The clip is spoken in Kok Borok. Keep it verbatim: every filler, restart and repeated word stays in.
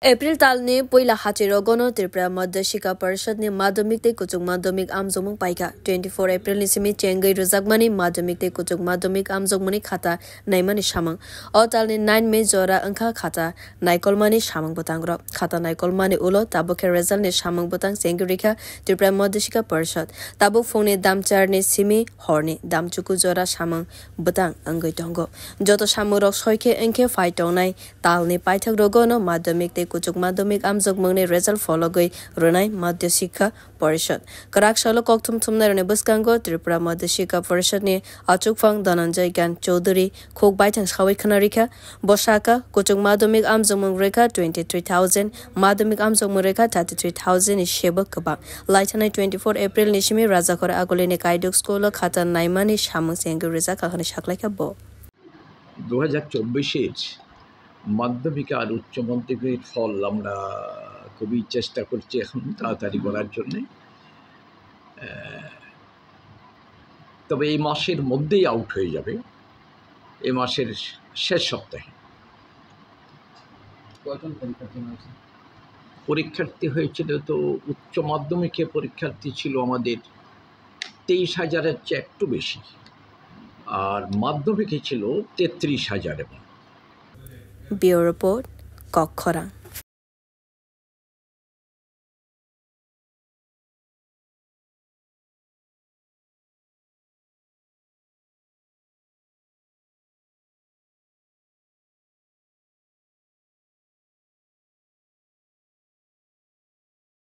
April talni puila hachiro gono Tripura Madhyashikha Parishad ni madhyamik tei kuchuk madhyamik amjokmung paikha. Twenty four April ni simi chengwi rwjakmani madhyamik tei kuchuk madhyamik amjokmungni khata naimani samung. O talni nine May jora wngkha khata naikolmani samung bwtangrok. Khata naikolmani ulo tabuk khe result ni samung bwtang chengwi rikha Tripura Madhyashikha Parishad. Tabuk phungni damcharni simi horni damchuku jora samung bwtang wngwi tongo. Joto samungrok soi khe wngkhe phai tongnai talni paithak rogo no madhyamik tei kuchuk madhyamik amjokmungni result phologwi rwnai Madhyashikha Parishad. Kwrak salo kokthum thumnairokni bwskango Tripura Madhyashikha Parishadni achukphang Dhananjay Gan Chowdhury khuk baithang sawi khna rikha. Bo sakha, kuchuk madhyamik amjokmung rwkha twenty three thousand, madhyamik amjokmung rwkha thirty three thousand ni sebo kwbang. Laithanai twenty four April ni simi Rajakhor Agulini Kaiduk School o khata naimani samung chengwi rwjakha hwnwi saklaikha bo. দু হাজার চব্বিশের মাধ্যমিক আর উচ্চ মাধ্যমিকের ফল আমরা খুবই চেষ্টা করছি এখন তাড়াতাড়ি করার জন্যে। আহ, তবে এই মাসের মধ্যেই আউট হয়ে যাবে, এই মাসের শেষ সপ্তাহে। কয়জন পরীক্ষার্থী হয়েছে? পরীক্ষার্থী হয়েছিল তো, উচ্চ মাধ্যমিকে পরীক্ষার্থী ছিল আমাদের তেইশ হাজারের চেয়ে একটু বেশি, আর মাধ্যমিকে ছিল তেত্রিশ হাজার এবং Bureau Report, Kokkhorang.